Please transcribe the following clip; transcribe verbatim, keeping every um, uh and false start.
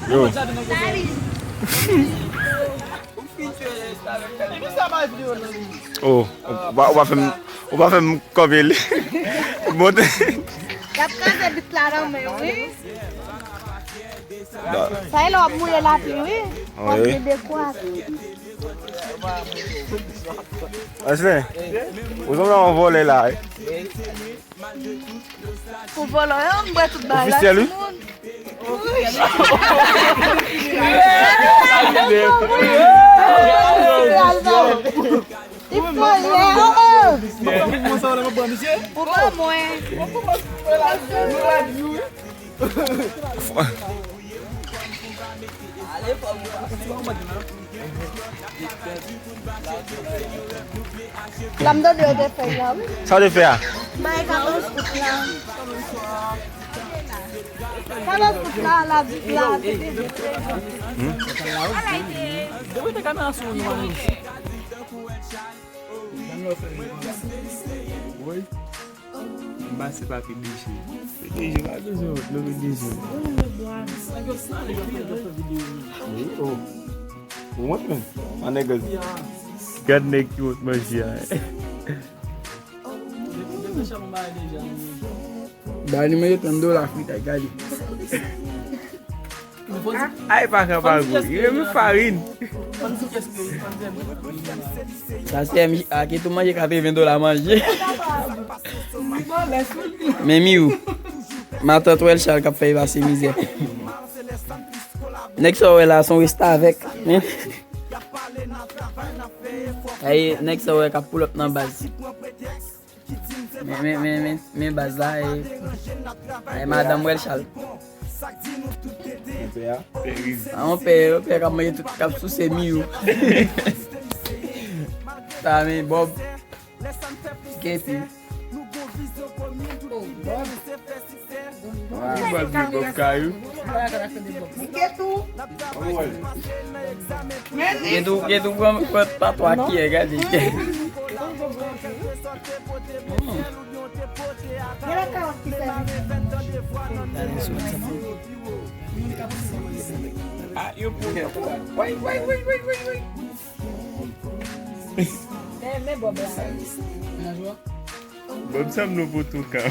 Yo. Oh, ou pa, ou pa fè m, ou pa fè m kòbe li. Monte. Y ap kraze bit la nan men, wi. Sa e lè w ap mouye lapli, wi. W ap gen dekwa. Ansley, ou sanble yon vòlè la, wi. Pou vòlò yo, m bwè tout bagay la, ofisyèl, wi, timoun. Li fò ye, oh, oh. Ou ban mwen. La m tande yo te fè la, wi. Sa w te fè a? Bay kabash fout la. Kabash fout la, la, la. Hmm? Wi. M pase pa P D G. P D G pa bezwen wont non, P D G. Wi, oh. Ou wont menm? An nèg. Gad nèg ki wont manje a. Ba li manje trant dola fritay, gade. Ay, pa ka pa gou. Li renmen farin. Sa se M J A ki tou manje katreven dola manje. Men mi ou. Matant Welchal k ap fè pase mizè. Nèg sa w wè la, se yon restavèk. Ay, nèg sa w wè k ap pull up nan baz. Men, men, men, men, men baz la, e, e madanm Welchal. Yon pè a? A, yon pè, yon pè k ap manje tout, k ap souse mi ou. Sa, men Bob. Kepi. Gen tou, gen tou pran, pran patwa kiyè, gade. Hmm. Gade sou WhatsApp. Ah, yo pou. Woy, woy, woy, woy, woy, woy. Men, men Bob la. Bob sanble yon potokan.